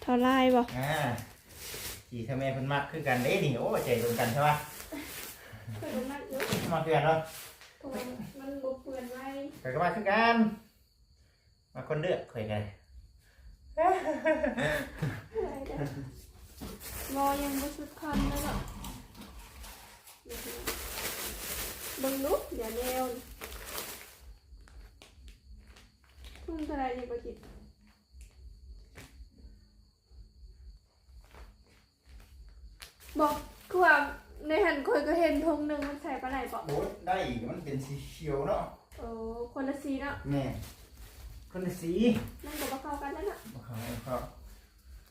ເທົາລາຍບໍ່? ອ່າ ສີທີ່ແມ່ເພິ່ນມັກຄືກັນເດ້ນີ້. ໂອ້ ໃຈຕົງກັນແທ້ຫວາ. ຂ້ອຍກໍມັກຢູ່ ມັກຄືກັນເນາະ ເພາະວ່າມັນບໍ່ເປື້ອນໄວ. ຂ້ອຍກໍມັກຄືກັນ ມັກຄົນເລືອກ ຂ້ອຍກໍ ບໍ່ ຍັງບໍ່ສຸດຄຳເລີຍເນາະ. ເບິ່ງດູຢາແນວນີ້ ທຸງເທົ່າໃດນີ້ບໍ່ຈິດ? ບໍ່ ຄືວ່າໃນຫັ້ນຂ້ອຍກໍເຫັນຖົງໜຶ່ງ ມັນໃສ່ປານໃດເກາະ? ໂອ້ຍ ໄດ້ ມັນເປັນສີຂຽວເນາະ. ໂອ້ ຄົນລະສີເນາະ. ແມ່ນ ຄົນລະສີ ມັນກໍບໍ່ເຂົ້າກັນແລ້ວເນາະ. ບໍ່ເຂົ້າ ບໍ່ເຂົ້າ.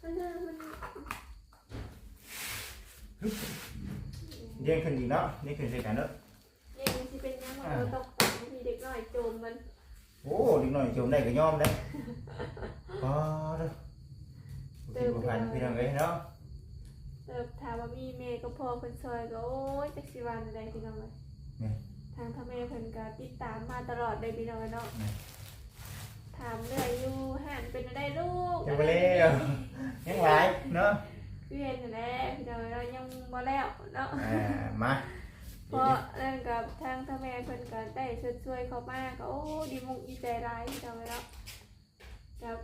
ອັນນັ້ນມັນ ຮຶບ ລຽງຂຶ້ນອີກເນາະ ລຽງຂຶ້ນໃສ່ກັນເນາະ. ນີ້ມັນຊິເປັນຫຍັງ ມັນກໍຕົກແຕ່ງ ມີເດັກນ້ອຍໂຈມມັນ. ໂອ້ ເດັກນ້ອຍໂຈມໄດ້ກໍຍອມແລ້ວ. ອໍ ເຕີບ ບໍ່ຄິດບໍ່ຝັນ ພີ່ນ້ອງເອີຍເນາະ. ເຕີບ ຖ້າວ່າມີແມ່ກັບພໍ່ເພິ່ນຊ່ອຍກໍ ໂອ້ຍ ຈັກຊິວ່າແນວໃດ ພີ່ນ້ອງເອີຍ. ແມ່ນ ທາງພໍ່ແມ່ເພິ່ນກໍຕິດຕາມມາຕະຫຼອດເດ້ ພີ່ນ້ອງເອີຍເນາະ. ແມ່ນ ຖາມເລື້ອຍຢູ່ ຮ້ານເປັນແນວໃດລູກ? ຍັງບໍ່ແລ້ວ ຍັງຫຼາຍເນາະ. ຄືເຫັນຫັ້ນແຫຼະ ພີ່ນ້ອງເອີຍເນາະ ຍັງບໍ່ແລ້ວເນາະ. ອ່າ ມາ ເພາະນັ້ນກໍທາງພໍ່ແມ່ເພິ່ນກໍໄດ້ຊົດຊ່ວຍເຂົ້າມາ ກໍ ໂອ້ ດີມຸກດີໃຈຫຼາຍ ພີ່ນ້ອງເອີຍເນາະ. ກັບ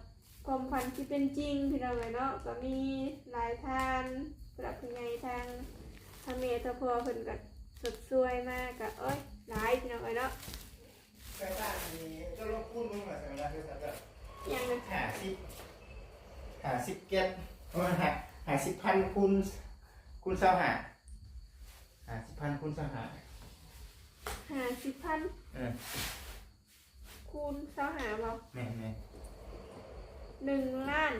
ຄວາມຝັນທີ່ເປັນຈິງ ພີ່ນ້ອງເອີຍເນາະ ກໍມີຫຼາຍທ່ານ ຜູ້ຫຼັກຜູ້ໃຫຍ່ທາງ ທາງແມ່ທາງພໍ່ເພິ່ນກໍຊົດຊ່ວຍມາ ກໍ ໂອ້ຍ ຫຼາຍ ພີ່ນ້ອງເອີຍເນາະ. ໄປບ້ານນີ້ເຈົ້າລອງຄູນເບິ່ງວ່າ ຫຍັງນະ? ຫ້າສິບ ຫ້າສິບເຈັດ ປະມານ ຫ້າ ຫ້າສິບພັນຄູນ ຄູນຊາວຫ້າ ຫ້າສິບພັນຄູນຊາວຫ້າ ຫ້າສິບພັນ ເອີ ຄູນຊາວຫ້າບໍ່? ແມ່ນໆ ໜຶ່ງລ້ານ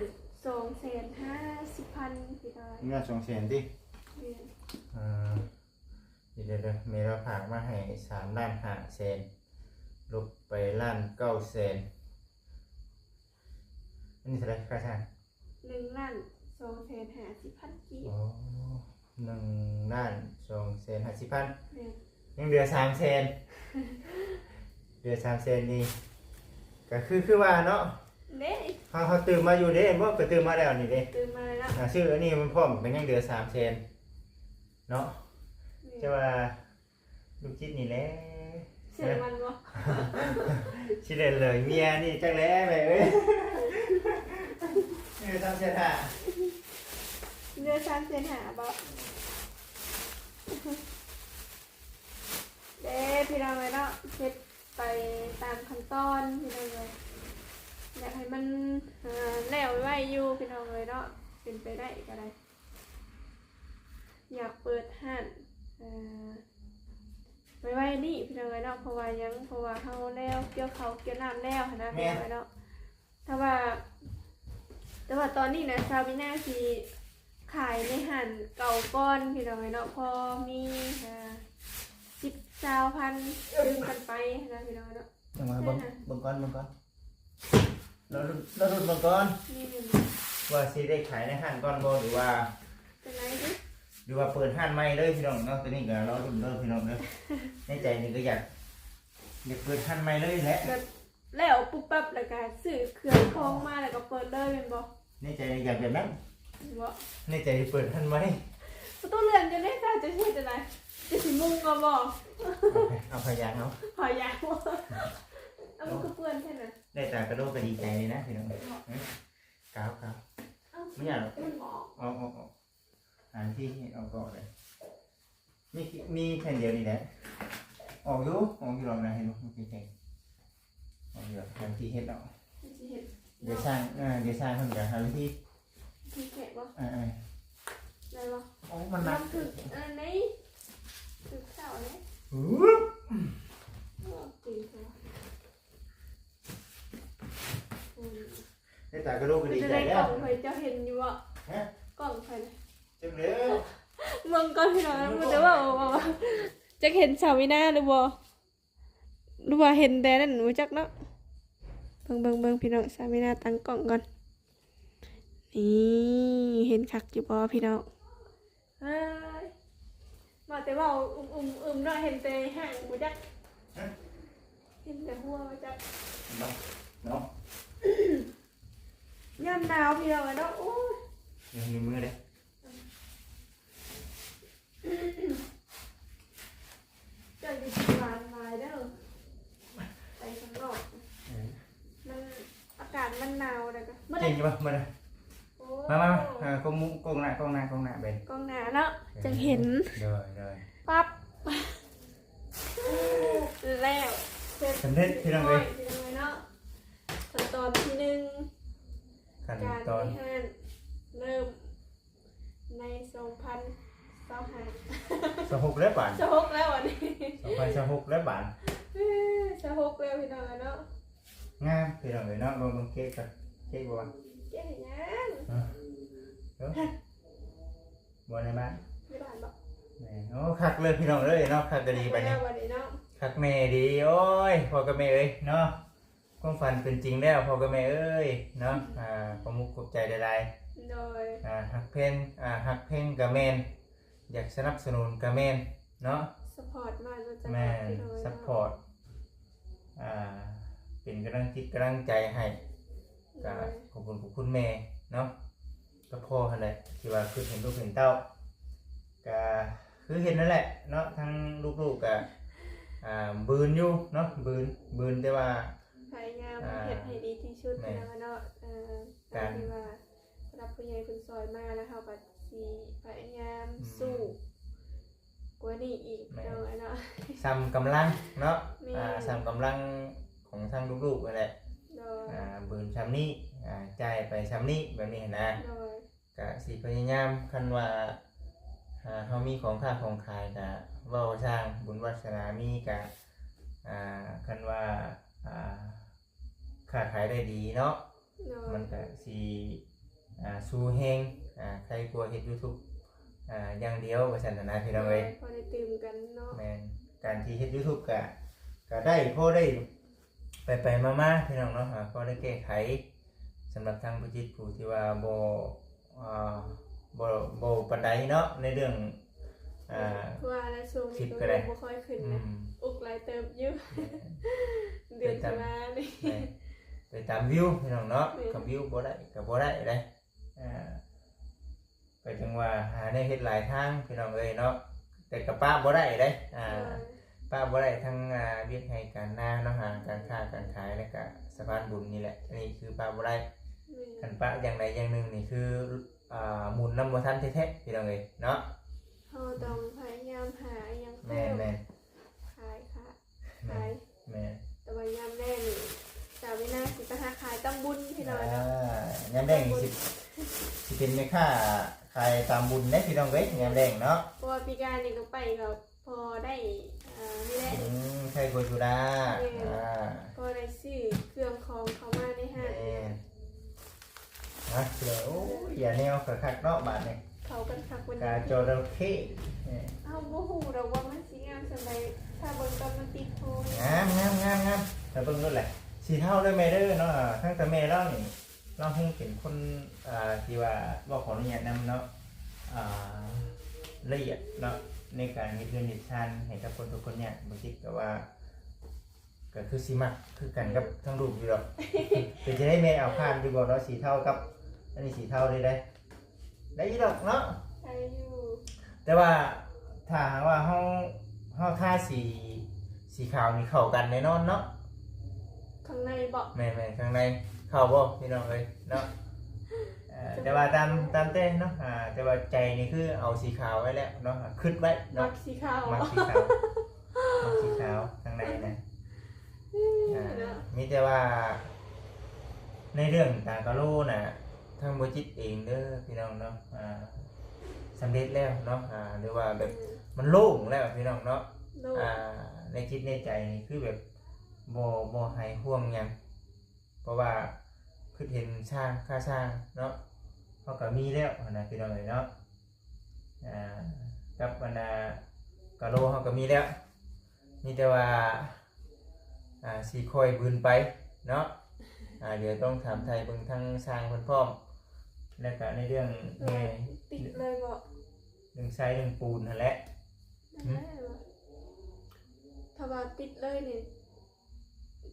ສອງແສນຫ້າສິບພັນ ພີ່ນ້ອງ. ໜຶ່ງລ້ານສອງແສນຕິ? ແມ່ນ ເອີ ດຽວໆ ແມ່ລາວຝາກມາໃຫ້ສາມລ້ານຫ້າແສນ ລົບໄປລ້ານເກົ້າແສນ. ອັນນີ້ເທົ່າໃດຄ່າຊ່າງ? ໜຶ່ງລ້ານສອງແສນຫ້າສິບພັນກີບ. ອໍ ໜຶ່ງລ້ານສອງແສນຫ້າສິບພັນ ແມ່ນ ຍັງເຫຼືອສາມແສນ ເຫຼືອສາມແສນນີ້ ກໍຄື ຄືວ່າເນາະ ເດ້ ເຮົາ ເຮົາຕື່ມມາຢູ່ເດ້ ບໍ່ ກໍຕື່ມມາແລ້ວນີ້ເດ້ ຕື່ມມາແລ້ວ ອ່າ ຊື້ອັນນີ້ມັນພ້ອມ ກໍຍັງເຫຼືອສາມແສນເນາະ. ແມ່ນ ແຕ່ວ່າ ລູກຈິດນີ້ແຫຼະ ເຊື່ອມັນບໍ່? ຊິໄດ້ເລີຍເມຍນີ້ຈັກແຫຼະແມ່ເອີຍ. ເອີ ສາມແສນຫ້າ ເຫຼືອສາມແສນຫ້າບໍ່? ເດ້ ພີ່ນ້ອງເອີຍເນາະ ເຮັດໄປຕາມຂັ້ນຕອນ ພີ່ນ້ອງເອີຍ ຢາກໃຫ້ມັນ ເອີ ແລ້ວໄວຢູ່ ພີ່ນ້ອງເອີຍເນາະ ເປັນໄປໄດ້ກໍໄດ້. ຢາກເປີດຮ້ານ ເອີ ໄວໆນີ້ພີ່ນ້ອງເອີຍເນາະ ເພາະວ່າຫຍັງ ເພາະວ່າເຮົາແລ້ວກ່ຽວເຂົ້າກ່ຽວນ້ຳແລ້ວຫັ້ນນະ ແມ່ນ ພີ່ນ້ອງເອີຍເນາະ. ແຕ່ວ່າ ແຕ່ວ່າຕອນນີ້ນະ ສາວມີນາຊິຂາຍໃນຮ້ານເກົ່າກ່ອນພີ່ນ້ອງເອີຍເນາະ ພໍມີ ອ່າ ສິບ ຊາວພັນ ຕື່ມກັນໄປຫັ້ນນະພີ່ນ້ອງເນາະ. ຈັ່ງວ່າເບິ່ງ ເບິ່ງກ່ອນ ເບິ່ງກ່ອນ ລໍລຸ້ນ ລໍລຸ້ນເບິ່ງກ່ອນ ແມ່ນ ວ່າຊິໄດ້ຂາຍໃນຮ້ານກ່ອນບໍ່ ຫຼືວ່າຈັ່ງໃດ ຫຼືວ່າເປີດຮ້ານໃໝ່ເລີຍພີ່ນ້ອງເນາະ. ໂຕນີ້ກໍລໍລຸ້ນເດີພີ່ນ້ອງເດີ ໃນໃຈນີ້ກໍຢາກ ຢາກເປີດຮ້ານໃໝ່ເລີຍແຫຼະ ແບບແລ້ວປຸບປັບ ແລ້ວກໍຊື້ເຄື່ອງຂອງມາ ແລ້ວກໍເປີດເລີຍແມ່ນບໍ່? ໃນໃຈຢາກແບບນັ້ນ ບໍ່ ໃນໃຈເປີດຮ້ານໃໝ່ ບໍ່ຕ້ອງເລື່ອນ ຈັ່ງໃດ ເຈົ້າຊິເຮັດຈັ່ງໃດ ເຈົ້າຊິມຸງກໍບໍ່? ເອົາຜ້າຢາງ ເອົາຜ້າຢາງ ເອົາ ມັນຄືເປື້ອນແທ້ນະ. ໄດ້ຕາກະໂດກະດີໃຈເລີຍນະພີ່ນ້ອງ ກາວ ກາວ ເອົ້າ ມັນຫຍັງ ມັນອອກ ອອກ ອອກ ອອກ ຫາວິທີເຮັດອອກກໍໄດ້. ມີ ມີແຜ່ນດຽວນີ້ແຫຼະ ອອກຢູ່ ອອກຢູ່ດອກນະ ເຫັນບໍ່? ມັນເປັນແທ່ງ ອອກຢູ່ດອກ ຫາວິທີເຮັດເນາະ ວິທີເຮັດ ດຽວຊ່າງ ເອີ ດຽວຊ່າງເພິ່ນກໍຫາວິທີ ວິທີແກະບໍ່? ເອີໆ ໄດ້ບໍ່? ໂອ້ ມັນໜັກ ມັນຖືກ ອັນນີ້ ຖືກເສົາເດ້ ອື ໂອ້ ເກັ່ງແທ້ ໂອ້ຍ ໄດ້ຕາກະໂດກະດີໃຈແລ້ວ. ເປັນຈັ່ງໃດ ກ້ອງຂ້ອຍ ເຈົ້າເຫັນຢູ່ບໍ່? ຮະ? ກ້ອງຂ້ອຍນະ ຈັກແລ້ວ ເບິ່ງກ່ອນພີ່ນ້ອງ ບໍ່ໄດ້ເວົ້າ ເວົ້າ ຈັກເຫັນສາວມີນາຫຼືບໍ່ ຫຼືວ່າເຫັນແຕ່ນັ້ນ ບໍ່ຈັກເນາະ. ເບິ່ງ ເບິ່ງ ເບິ່ງ ພີ່ນ້ອງ ສາວມີນາຕັ້ງກ້ອງກ່ອນ ນີ້ ເຫັນຄັກຢູ່ບໍ່ພີ່ນ້ອງ? ເອີຍ ວ່າແຕ່ເວົ້າອຶມໆໆເນາະ ເຫັນແຕ່ຫາງບໍ່ຈັກ ຮະ? ເຫັນແຕ່ຫົວບໍ່ຈັກ ເນາະ ເນາະ ຍາມໜາວພີ່ນ້ອງເອີຍເນາະ ໂອ້ຍ ຍັງມີມືເດ້. ເຈົ້າຢ່າກິນຫວານຫຼາຍເດີ ໄປຂ້າງນອກ ເອີ ມັນ ອາກາດມັນໜາວ ແລ້ວກໍ ເກັ່ງຢູ່ບໍ່ມື້ນີ້? ໂອ້ ມາ ມາ ມາ ເອີ ກ້ອງໜ້າ ກ້ອງໜ້າ ກ້ອງໜ້າ ກ້ອງໜ້າເບິ່ງ ກ້ອງໜ້າເນາະ ເອີ ຈັ່ງເຫັນ ໂດຍ ໂດຍ ປັບ ແລ້ວ ສຳເລັດພີ່ນ້ອງເອີຍ ພີ່ນ້ອງເອີຍເນາະ. ຂັ້ນຕອນທີໜຶ່ງ ຂັ້ນຕອນ ການບໍລິຫານ ເລີ່ມໃນສອງພັນຊາວຫ້າ ຊາວຫົກແລ້ວບາດ ຊາວຫົກແລ້ວອັນນີ້ ສອງພັນຊາວຫົກແລ້ວບາດ ເອີ ຊາວຫົກແລ້ວພີ່ນ້ອງເອີຍເນາະ. ງາມພີ່ນ້ອງເອີຍເນາະ ເບິ່ງ ເບິ່ງເຄ້ກກ່ອນ ເຄ້ກບໍ່ວະ? ເຄ້ກຫຍັງ? ຮະ? ເອີ ບໍ່ໃນບ້ານ ໃນບ້ານບໍ່? ແມ່ນ ໂອ້ ຄັກເລີຍພີ່ນ້ອງເອີຍເນາະ ຄັກກໍດີບາດນີ້ ຄັກແນ່ດີ ໂອ້ຍ ພໍ່ກັບແມ່ເອີຍເນາະ ຄວາມຝັນເປັນຈິງແລ້ວພໍ່ກັບແມ່ເອີຍເນາະ ອືມ ອ່າ ຂອບມຸກຂອບໃຈຫຼາຍໆ ໂດຍ ອ່າ ຮັກແພງ ອ່າ ຮັກແພງກໍແມ່ນ ຢາກສະໜັບສະໜູນກໍແມ່ນເນາະ ຊັບພອດມາໂດຍຕະຫຼອດ ແມ່ນ ພີ່ນ້ອງເນາະ ຊັບພອດ ອ່າ ເປັນກຳລັງຈິດກຳລັງໃຈໃຫ້ ໂດຍ ກໍຂອບຄຸນຂອບຄຸນແມ່ເນາະ ກັບພໍ່ຫັ້ນແຫຼະ ທີ່ວ່າຄິດເຫັນລູກເຫັນເຕົ້າ ກໍຄືເຫັນນັ້ນແຫຼະເນາະ ທັງລູກໆກໍ ອ່າ ບືນຢູ່ເນາະ ບືນ ບືນແຕ່ວ່າ ພະຍາຍາມ ອ່າ ເຮັດໃຫ້ດີທີ່ສຸດ ແມ່ນ ແລ້ວເນາະ ເອີ ການ ຕາມທີ່ວ່າຜູ້ຫຼັກຜູ້ໃຫຍ່ເພິ່ນຊ່ອຍມາ ແລ້ວເຮົາກໍຊິພະຍາຍາມ ອືມ ສູ້ກວ່ານີ້ອີກ ແມ່ນ ເນາະ ເນາະ ສ່ຳກຳລັງເນາະ ແມ່ນ ອ່າ ສ່ຳກຳລັງຂອງທາງລູກໆຫັ້ນແຫຼະ ໂດຍ ອ່າ ບືນສ່ຳນີ້ ອ່າ ຈ່າຍໄປສ່ຳນີ້ ແບບນີ້ຫັ້ນນະ ໂດຍ ກະຊິພະຍາຍາມ ຄັນວ່າ ອ່າ ເຮົາມີຂອງຄ້າຂອງຂາຍກະເວົ້າຊ່າງ ບຸນວາສະໜາມີກະ ອ່າ ຄັນວ່າ ອ່າ ຄ້າຂາຍໄດ້ດີເນາະ ໂດຍ ມັນກະຊິ ອ່າ ຊູແຮງ ອ່າ ໄຄກວ່າເຮັດຢູທູບ ອ່າ ຢ່າງດຽວວ່າຊັ້ນນະ ພີ່ນ້ອງເອີຍ ໂດຍ ພໍໄດ້ຕື່ມກັນເນາະ ແມ່ນ ການທີ່ເຮັດຢູທູບກະ ກະໄດ້ ພໍໄດ້ ໄປໆມາໆ ພີ່ນ້ອງເນາະ ອ່າ ພໍໄດ້ແກ້ໄຂ ສຳລັບທາງຜູ້ຈິດຜູ້ທີ່ວ່າບໍ່ ອ່າ ບໍ່ ບໍ່ປານໃດເນາະ ໃນເລື່ອງ ອ່າ ຄືວ່າລະ ຊ່ວງນີ້ກໍບໍ່ຄ່ອຍຂຶ້ນນະ ອືມ ອຸກຫຼາຍເຕີບຢູ່ ແມ່ນ ເດືອນ ໄປຕາມ ທີ່ມານີ້ ແມ່ນ ໄປຕາມວິວ ພີ່ນ້ອງເນາະ ແມ່ນ ຄັນວິວບໍ່ໄດ້ກໍບໍ່ໄດ້ເດ້ ອ່າ ກໍຈັ່ງວ່າຫາແນວເຮັດຫຼາຍທາງ ພີ່ນ້ອງເອີຍເນາະ ແຕ່ກໍປະບໍ່ໄດ້ເດ້ ອ່າ ໂດຍ ປະບໍ່ໄດ້ທັງ ອ່າ ວຽກໄຮ່ການນາເນາະ ຫາການຄ້າການຂາຍ ແລ້ວກະສະພານບຸນນີ້ແຫຼະ ອັນນີ້ຄືປະບໍ່ໄດ້ ແມ່ນ ຄັນປະຢ່າງໃດຢ່າງໜຶ່ງນີ້ຄື ອ່າ ໝູນນຳບໍ່ທັນແທ້ໆ ພີ່ນ້ອງເອີຍເນາະ ເຮົາຕ້ອງພະຍາຍາມຫາອີ່ຫຍັງເພີ່ມ ແມ່ນໆ ຂາຍ ຂາຍ ແມ່ນ ຂາຍ ແມ່ນ ແຕ່ວ່າຍາມແລງນີ້ ສາວວິນາຊິໄປຫາຂາຍຕາມບຸນ ພີ່ນ້ອງເອີຍເນາະ ອ່າ ຍາມແລງນີ້ຊິ ຕາມບຸນ ຊິເປັນແມ່ຄ້າຂາຍຕາມບຸນເດ້ ພີ່ນ້ອງເອີຍ ຍາມແລງເນາະ ເພາະວ່າ ປີກາຍນີ້ກໍໄປກໍພໍໄດ້ ເອີ ນີ້ແຫຼະ ອືມ ໄທໂກສຸດາ ແມ່ນ ອ່າ ພໍໄດ້ຊື້ເຄື່ອງຂອງເຂົ້າມາໃນຮ້ານ ແມ່ນ ອ່ະ ໂອ້ຍ ຢ່າແນວຄັກໆເນາະບາດນີ້ ເຂົ້າກັນຄັກ ກາຈໍລະເຄ ເອີ ເຮົາບໍ່ຮູ້ດອກວ່າມັນຊິງາມສ່ຳໃດ ຖ້າເບິ່ງຕອນມັນຕິດໂພ ງາມ ງາມ ງາມ ງາມ ຖ້າເບິ່ງໂລດແຫຼະ ສີເທົາເດີແມ່ເດີເນາະ ທັງແຕ່ແມ່ລາວນີ້ ລາວຄົງເປັນຄົນ ອ່າ ທີ່ວ່າ ເວົ້າຂໍອະນຸຍາດນຳເນາະ ອ່າ ລະອຽດເນາະ ໃນການເຮັດເຮືອນເຮັດຊານໃຫ້ກັບຄົນທຸກຄົນຍາກ ບໍ່ຈິດກໍວ່າ ກໍຄືຊິມັກຄືກັນກັບທາງລູກຢູ່ດອກ ເປັນຈັ່ງໃດແມ່ ເອົາຜ່ານຢູ່ບໍ່ເນາະ ສີເທົາກັບ ອັນນີ້ສີເທົາເລີຍໄດ໋ ໄດ້ຢູ່ດອກເນາະ ໄດ້ຢູ່ ແຕ່ວ່າຖ້າຫາກວ່າເຮົາ ເຮົາທາສີ ສີຂາວນີ້ເຂົ້າກັນແນ່ນອນເນາະ ຂ້າງໃນບໍ? ແມ່ນໆ ຂ້າງໃນເຂົ້າບໍ່ພີ່ນ້ອງເອີຍເນາະ ເອີ ແຕ່ວ່າຕາມ ຕາມແຕ່ເນາະ ອ່າ ແຕ່ວ່າໃຈນີ້ຄືເອົາສີຂາວໄວ້ແລ້ວເນາະ ຄິດໄວ້ເນາະ ມັກສີຂາວ ມັກສີຂາວ ມັກສີຂາວຂ້າງໃນນະ ອ່າ ເນາະ ມີແຕ່ວ່າໃນເລື່ອງຕາກະໂລນະ ທາງບໍ່ຈິດເອງເດີພີ່ນ້ອງເນາະ ອ່າ ສຳເລັດແລ້ວເນາະ ອ່າ ຫຼືວ່າແບບ ອືມ ມັນໂລ່ງແລ້ວພີ່ນ້ອງເນາະ ໂລ່ງ ອ່າ ໃນຈິດໃນໃຈນີ້ຄືແບບບໍ່ ບໍ່ຫາຍຫ່ວງຫຍັງ ເພາະວ່າຄິດເຫັນຊ່າງ ຄ່າຊ່າງເນາະ ເຮົາກໍມີແລ້ວຫັ້ນນະພີ່ນ້ອງເອີຍເນາະ ອ່າ ກັບອັນນ່າກະໂລເຮົາກໍມີແລ້ວ ມີແຕ່ວ່າ ອ່າ ຊິຄ່ອຍບືນໄປເນາະ ອ່າ ດຽວຕ້ອງຖາມໄຖ່ເບິ່ງທາງຊ່າງເພິ່ນພ້ອມ ແລ້ວກະໃນເລື່ອງແຮ່ ຕິດເລີຍບໍ? ເລື່ອງຊາຍເລື່ອງປູນຫັ້ນແຫຼະ ນັ້ນແຫຼະ ຫືມ ຖ້າວ່າຕິດເລີຍນີ້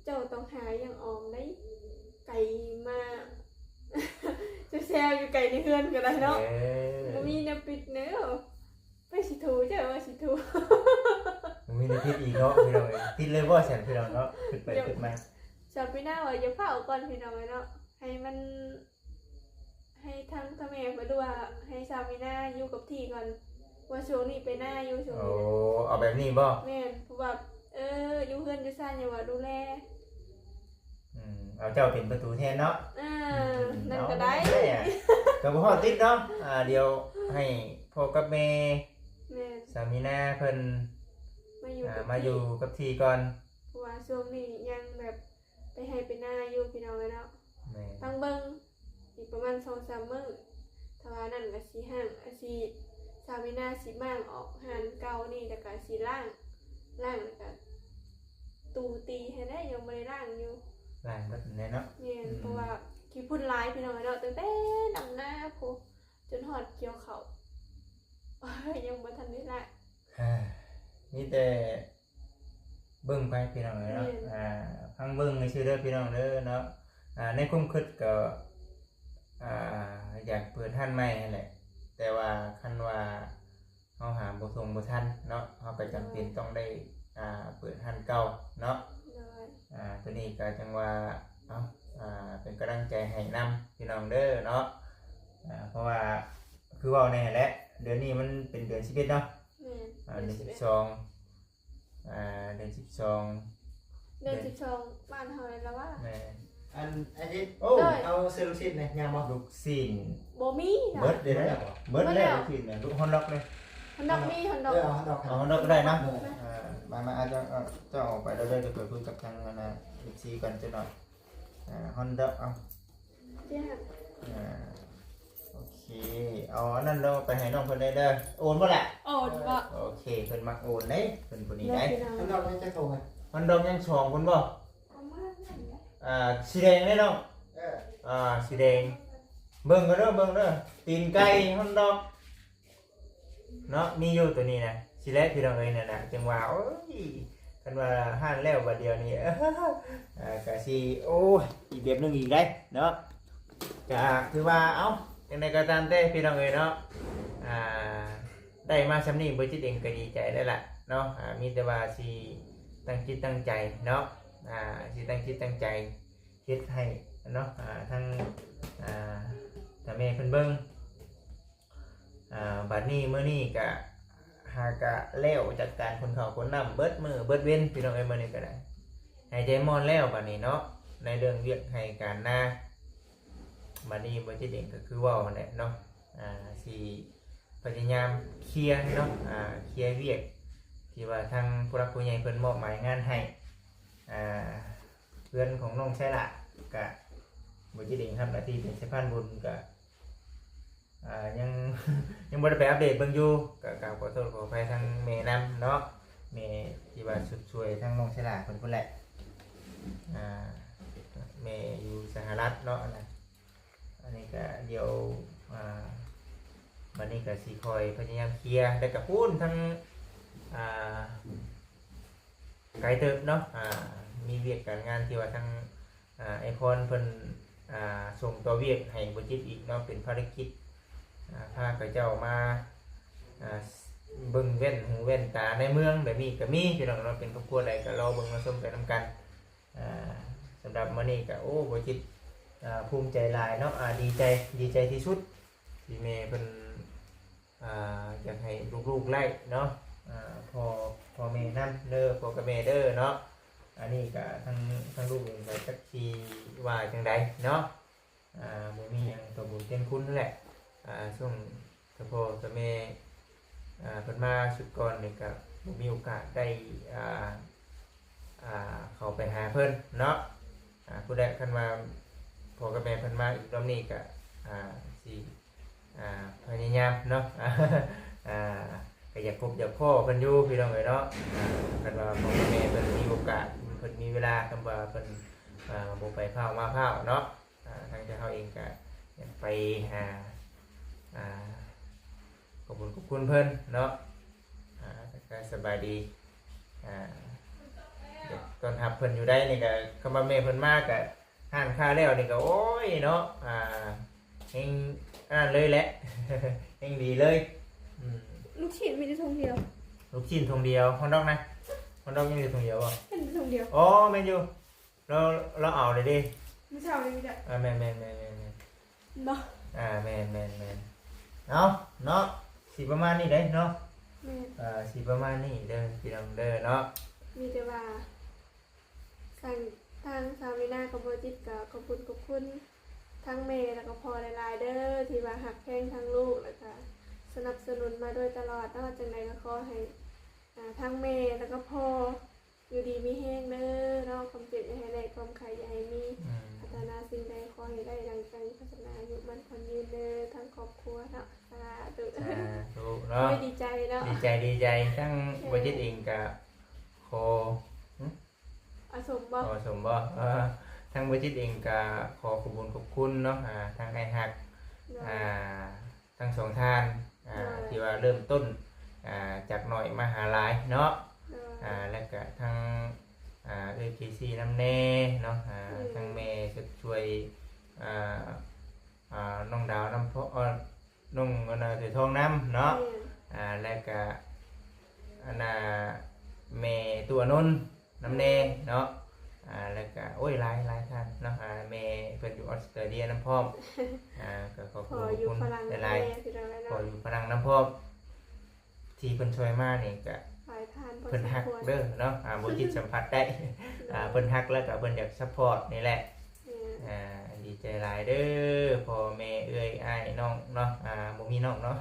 ເຈົ້າຕ້ອງຫາຢ່າງອອມໄດ໋ ໄກມາ ແຊວໆ ຢູ່ໄກໃນເຮືອນກໍໄດ້ເນາະ ເອີ ບໍ່ມີແນວປິດເດີ ໃຜຊິຖູ ເຈົ້າວ່າຊິຖູ ບໍ່ມີແນວປິດອີກເນາະພີ່ນ້ອງເອີຍ ຕິດເລີຍບໍ່ຊັ້ນພີ່ນ້ອງເນາະ ຄິດໄປຄິດມາ ສາວປີນາວ່າຢ່າຟ້າວກ່ອນພີ່ນ້ອງເອີຍເນາະ ໃຫ້ມັນ ໃຫ້ທາງພໍ່ແມ່ເພິ່ນ ຫຼືວ່າໃຫ້ສາວມີນາຢູ່ກັບທີ່ກ່ອນ ວ່າຊ່ວງນີ້ໄປນາຢູ່ ຊ່ວງນີ້ນະ ໂອ້ ເອົາແບບນີ້ບໍ່? ແມ່ນ ເພາະວ່າ ເອີ ຢູ່ເຮືອນຢູ່ຊານຫຍັງວ່າດູແລ ອືມ ເອົາເຈົ້າເປັນປະຕູແທນເນາະ ເອີ ອືມ ນັ້ນກໍໄດ້ ເອົາ ກໍບໍ່ຮອດຕິດເນາະ ອ່າ ດຽວໃຫ້ພໍ່ກັບແມ່ ແມ່ນ ສາວມີນາເພິ່ນ ມາຢູ່ ອ່າ ກັບ ມາຢູ່ ທີ່ ກັບທີ່ກ່ອນ ເພາະວ່າຊ່ວງນີ້ຍັງແບບ ໄປໄຮ່ໄປນາຢູ່ພີ່ນ້ອງເອີຍເນາະ ແມ່ນ ຟັງເບິ່ງອີກປະມານສອງສາມມື້ ຖ້າວ່ານັ້ນກໍຊິຫ້າງ ອາ ຊິ ສາວມີນາຊິມ້າງອອກຮ້ານເກົ່ານີ້ ແລ້ວກໍຊິລ້າງ ລ້າງແລ້ວກໍຕູຕີໃຫ້ແດ່ ຍັງບໍ່ໄດ້ລ້າງຢູ່ ລ້າງເບິດແລ້ວເນາະ ແມ່ນ ອືມ ເພາະວ່າຂີ້ຝຸ່ນຫຼາຍພີ່ນ້ອງເອີຍເນາະ ຕັ້ງແຕ່ດຳນາພຸ້ນ ຈົນຮອດກ່ຽວເຂົ້າ ຍັງບໍ່ທັນໄດ້ລ້າງ ມີແຕ່ ເບິ່ງໄປພີ່ນ້ອງເອີຍເນາະ ແມ່ນ ອ່າ ຟັງເບິ່ງຊື່ໆເດີພີ່ນ້ອງເດີເນາະ ອ່າ ໃນຄວາມຄິດກໍ ອ່າ ຢາກເປີດຮ້ານໃໝ່ຫັ້ນແຫຼະ ແຕ່ວ່າຄັນວ່າເຮົາຫາບໍ່ທົ່ງບໍ່ທັນເນາະ ເຮົາກໍຈຳເປັນ ໂດຍ ຕ້ອງໄດ້ ອ່າ ເປີດຮ້ານເກົ່າເນາະ ໂດຍ ອ່າ ໂຕນີ້ກໍຈັ່ງວ່າ ເອົາ ອ່າ ເປັນກຳລັງໃຈໃຫ້ນຳພີ່ນ້ອງເດີເນາະ ອ່າ ເພາະວ່າຄືເວົ້າແນ່ແຫຼະ ເດືອນນີ້ມັນເປັນເດືອນສິບເອັດເນາະ ແມ່ນ ອ່າ ເດືອນສິບສອງ ເດືອນສິບສອງ ອ່າ ເດືອນສິບສອງ ເດືອນສິບສອງບ້ານເຮົາແລ້ວວ່າ ແມ່ນ ອັນ ອັນນີ້ ໂອ້ ໂດຍ ເອົາຊື້ລູກຊິ້ນແດ່ ຍັງບໍ່? ລູກຊິ້ນ ບໍ່ມີນະ ເບິດເດ້ ເບິດແລ້ວ ເບິດແລ້ວ ລູກຊິ້ນນະ ຮອດດອກເດ້ ຮອດດອກມີ ຮອດດອກ ເອີ ເອົາຮອດດອກ ເອົາຮອດດອກກໍໄດ້ເນາະ ເອີ ເອີ ມາ ມາ ເອົາ ເຈົ້າ ເອົາ ເຈົ້າອອກໄປເດີ ເດີ ໄປຄຸຍກັບທາງອັນນ່າ ເອັຟຊີ ກ່ອນຈັກໜ່ອຍ ອ່າ ຮອດດອກ ເອົາ ເຈົ້າ ອ່າ ໂອເຄ ເອົາອັນນັ້ນເນາະ ໄປໃຫ້ນ້ອງເພິ່ນໄດ້ເດີ ໂອນບໍ່ລະ? ໂອນບໍ່? ໂອເຄ ເພິ່ນມັກໂອນເດ້ ເພິ່ນຜູ້ນີ້ເດ້ ຮອດດອກຍັງຈັກໂຕ? ຮອດດອກຍັງສອງພຸ້ນບໍ່? ອ່າ ສີແດງເດ້ນ້ອງ ເອີ ອ່າ ສີແດງ ເບິ່ງເດີ ເບິ່ງເດີ ຕີນໄກ່ ຮອດດອກ ເນາະ ມີຢູ່ໂຕນີ້ນະ ຊິແລະ ພີ່ນ້ອງເອີຍ ນັ້ນນະ ຈັ່ງວ່າ ໂອ້ຍ ຄັນວ່າຮ້ານແລ້ວບາດດຽວນີ້ ເອີ ກໍຊິ ໂອ້ຍ ອີກແບບໜຶ່ງອີກໄດ໋ເນາະ ກໍຖືວ່າ ເອົ້າ ຈັ່ງໃດກໍຕາມແຕ່ ພີ່ນ້ອງເອີຍເນາະ ອ່າ ໄດ້ມາຊ່ຳນີ້ ບໍ່ຈິດເອງກໍດີໃຈແລ້ວລະເນາະ ອ່າ ມີແຕ່ວ່າຊິຕັ້ງຈິດຕັ້ງໃຈເນາະ ອ່າ ຊິຕັ້ງຈິດຕັ້ງໃຈເຮັດໃຫ້ເນາະ ອ່າ ທາງ ອ່າ ຖ້າແມ່ເພິ່ນເບິ່ງ ອ່າ ບັດນີ້ມື້ນີ້ກະຫາກະແລ້ວຈາກການຂົນເຂົ້າຂົນນ້ຳເບິດມື້ເບິດເວັນ ພີ່ນ້ອງເອີຍ ມື້ນີ້ກະໄດ້ຫາຍໃຈມ່ອນແລ້ວບັດນີ້ເນາະ ໃນເລື່ອງວຽກໄຮ່ການນາ ບັດນີ້ບໍ່ຈິດເອງກໍຄືເວົ້າຫັ້ນແຫຼະເນາະ ອ່າ ຊິ ພະຍາຍາມເຄຍເນາະ ອ່າ ເຄຍວຽກທີ່ວ່າທາງຜູ້ຫຼັກຜູ້ໃຫຍ່ເພິ່ນມອບໝາຍງານໃຫ້ ອ່າ ເຮືອນຂອງນ້ອງໄຊລະ ກະບໍ່ຈິດເອງຮັບໜ້າທີ່ເປັນສະພານບຸນ ກະ ອ່າ ຍັງ ຍັງບໍ່ໄດ້ໄປອັບເດດເບິ່ງຢູ່ ກະກາບຂໍໂທດຂໍອະໄພທາງແມ່ນຳເນາະ ແມ່ທີ່ວ່າຊຸດຊ່ວຍທາງນ້ອງໄຊລະເພິ່ນພຸ້ນແຫຼະ ອ່າ ແມ່ຢູ່ສະຫະລັດເນາະ ອັນນັ້ນ ອັນນີ້ກະດຽວ ອ່າ ບັດນີ້ກະຊິຄ່ອຍພະຍາຍາມເຄຍ ແລ້ວກະພຸ້ນທາງ ອ່າ ໄກເຕີບເນາະ ອ່າ ມີວຽກການງານທີ່ວ່າທາງ ອ່າ ອ້າຍພອນເພິ່ນ ອ່າ ສົ່ງຕໍ່ວຽກໃຫ້ບໍ່ຈິດອີກເນາະ ເປັນພາລະກິດ ອ່າ ພາເຂົາເຈົ້າມາ ອ່າ ເບິ່ງແວ່ນຫູແວ່ນຕາໃນເມືອງແບບນີ້ກະມີພີ່ນ້ອງເນາະ ເປັນຄອບຄົວໃດກະລໍເບິ່ງລໍຊົມໄປນຳກັນ ອ່າ ສຳລັບມື້ນີ້ກະ ໂອ້ ບໍ່ຈິດ ອ່າ ພູມໃຈຫຼາຍເນາະ ອ່າ ດີໃຈ ດີໃຈທີ່ສຸດ ທີ່ແມ່ເພິ່ນ ອ່າ ຢາກໃຫ້ລູກໆໄດ້ເນາະ ອ່າ ພໍ່ ພໍ່ແມ່ນຳເດີ ພໍ່ກັບແມ່ເດີເນາະ ອັນນີ້ກະທາງ ທາງລູກເອງກະຈັກຊິວ່າຈັ່ງໃດເນາະ ອ່າ ບໍ່ມີຫຍັງ ກະບຸນເປັນຄຸນຫັ້ນແຫຼະ ອ່າ ຊ່ວງ ສະເພາະສະແມ່ ອ່າ ເພິ່ນມາຊຸດກ່ອນນີ້ກະບໍ່ມີໂອກາດໄດ້ ອ່າ ອ່າ ເຂົ້າໄປຫາເພິ່ນເນາະ ອ່າ ຜູ້ໃດຄັນວ່າພໍ່ກັບແມ່ເພິ່ນມາອີກລອບນີ້ກະ ອ່າ ຊິ ອ່າ ພະຍາຍາມເນາະ ອ່າ ກະຢາກພົບຢາກພໍ້ເພິ່ນຢູ່ພີ່ນ້ອງເອີຍເນາະ ອ່າ ຄັນວ່າພໍ່ກັບແມ່ເພິ່ນມີໂອກາດ ເພິ່ນມີເວລາ ຄັນວ່າເພິ່ນ ອ່າ ບໍ່ໄປພ້າວມາພ້າວເນາະ ອ່າ ທາງເຈົ້າເຮົາເອງກະຢາກໄປຫາ ອ່າ ຂອບຄຸນຂອບຄຸນເພິ່ນເນາະ ອ່າ ທັກທາຍສະບາຍດີ ອ່າ ຢາກຕ້ອນຮັບເພິ່ນຢູ່ໃດນີ້ກະ ຄຳວ່າແມ່ເພິ່ນມາກະ ຮ້ານຄ້າແລ້ວນີ້ກະ ໂອ້ຍເນາະ ອ່າ ແຮງອັນນັ້ນເລີຍແຫຼະ ແຮງດີເລີຍ ອືມ ລູກຊີ້ນມີແຕ່ຖົງດຽວ ລູກຊີ້ນຖົງດຽວ ຮອດດອກນະ ຮອດດອກຍັງມີແຕ່ຖົງດຽວບໍ່ ເຫັນແຕ່ຖົງດຽວ ອໍ ແມ່ນຢູ່ ລາວ ລາວເອົາເລີຍເດ້ ມື້ເຊົ້ານີ້ມີແຕ່ ອ່າ ແມ່ນໆໆໆ ເນາະ ອ່າ ແມ່ນໆໆ ເອົາເນາະ ຊິປະມານນີ້ເດ້ເນາະ ແມ່ນ ອ່າ ຊິປະມານນີ້ເດີພີ່ນ້ອງເດີເນາະ ມີແຕ່ວ່າ ທາງ ທາງສາວມີນາກັບບໍ່ຈິດກະຂອບຄຸນຂອບຄຸນທັງແມ່ແລ້ວກະພໍ່ຫຼາຍໆເດີ ທີ່ວ່າຮັກແພງທັງລູກ ແລ້ວກະສະໜັບສະໜູນມາໂດຍຕະຫຼອດເນາະ ຈັ່ງໃດກະຂໍໃຫ້ ອ່າ ທັງແມ່ແລ້ວກະພໍ່ ຢູ່ດີມີແຮງເດີເນາະ ຄວາມເຈັບຢ່າໃຫ້ໄດ້ ຄວາມໄຂ້ຢ່າໃຫ້ມີ ອືມ ປາດຖະໜາສິ່ງໃດຂໍໃຫ້ໄດ້ດັ່ງໃຈປາດຖະໜາ ອາຍຸໝັ້ນຂວັນຍືນເດີ ທັງຄອບຄົວເນາະ ສາທຸ ສາທຸເນາະ ໂອ້ຍ ດີໃຈເນາະ ດີໃຈ ດີໃຈ ທັງ ແມ່ ບໍ່ຈິດເອງກະຂໍ ຫຶ ອາ ສົມບໍ່ ຂໍ ສົມບໍ່ ເອີ ທັງບໍ່ຈິດເອງກະຂໍຂອບຄຸນຂອບຄຸນເນາະ ອ່າ ທັງອ້າຍຮັກ ໂດຍ ອ່າ ທັງສອງທ່ານ ອ່າ ໂດຍ ທີ່ວ່າເລີ່ມຕົ້ນ ອ່າ ຈາກໜ້ອຍມາຫາຫຼາຍເນາະ ໂດຍ ອ່າ ແລ້ວກະທັງ ອ່າ ເອື້ອຍເຄຊີນຳແດ່ເນາະ ອ່າ ໂດຍ ທັງແມ່ຊົດຊ່ວຍ ອ່າ ອ່າ ນ້ອງດາວນຳ ເພາະ ເອີ ນ້ອງ ອັນນ່າ ເສືອທອງນຳເນາະ ແມ່ນ ອ່າ ແລ້ວກະ ອັນນ່າ ແມ່ຕູ້ອານົນ ນຳແດ່ເນາະ ອ່າ ແລ້ວກະ ໂອ້ຍ ຫຼາຍ ຫຼາຍທ່ານເນາະ ອ່າ ແມ່ເພິ່ນຢູ່ອອສເຕຣເລຍນຳພ້ອມ ອ່າ ກະຂອບຄຸນຂອບຄຸນຫຼາຍໆ ພໍ່ຢູ່ຝຣັ່ງນຳແດ່ ພໍ່ຢູ່ຝຣັ່ງນຳພ້ອມ ທີ່ເພິ່ນຊ່ວຍມານີ້ກະ ຫຼາຍທ່ານພໍສົມຄວນ ເພິ່ນຮັກເດີເນາະ ອ່າ ບໍ່ຈິດສຳຜັດໄດ້ ໂດຍ ອ່າ ເພິ່ນຮັກ ແລ້ວກະເພິ່ນຢາກຊັບພອດນີ້ແຫຼະ ແມ່ນ ອ່າ ດີໃຈຫຼາຍເດີ ພໍ່ແມ່ເອື້ອຍອ້າຍນ້ອງເນາະ ອ່າ ບໍ່ມີນ້ອງເນາະ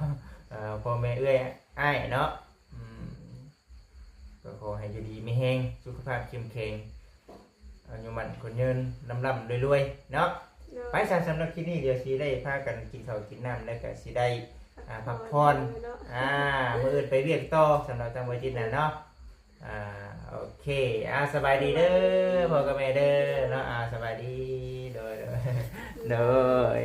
ເອີ ພໍ່ແມ່ເອື້ອຍອ້າຍເນາະ ອືມ ກະຂໍໃຫ້ຢູ່ດີມີແຮງ ສຸຂະພາບເຂັ້ມແຂງ ອາຍຸໝັ້ນຂວັນຍືນ ລ່ຳໆລວຍໆເນາະ ໂດຍ ໄປຊະ ສຳລັບຄລິບນີ້ດຽວຊິໄດ້ພາກັນກິນເຂົ້າກິນນ້ຳ ແລ້ວກະຊິໄດ້ ອ່າ ພັກຜ່ອນ ພັກຜ່ອນເນາະ ອ່າ ມື້ອື່ນໄປວຽກຕໍ່ ສຳລັບທາງບໍ່ຈິດນະເນາະ ອ່າ ໂອເຄ ອ່າ ສະບາຍດີເດີ ສະບາຍດີ ພໍ່ກັບແມ່ເດີເນາະ ອ່າ ສະບາຍດີ ໂດຍ ໂດຍ ໂດຍ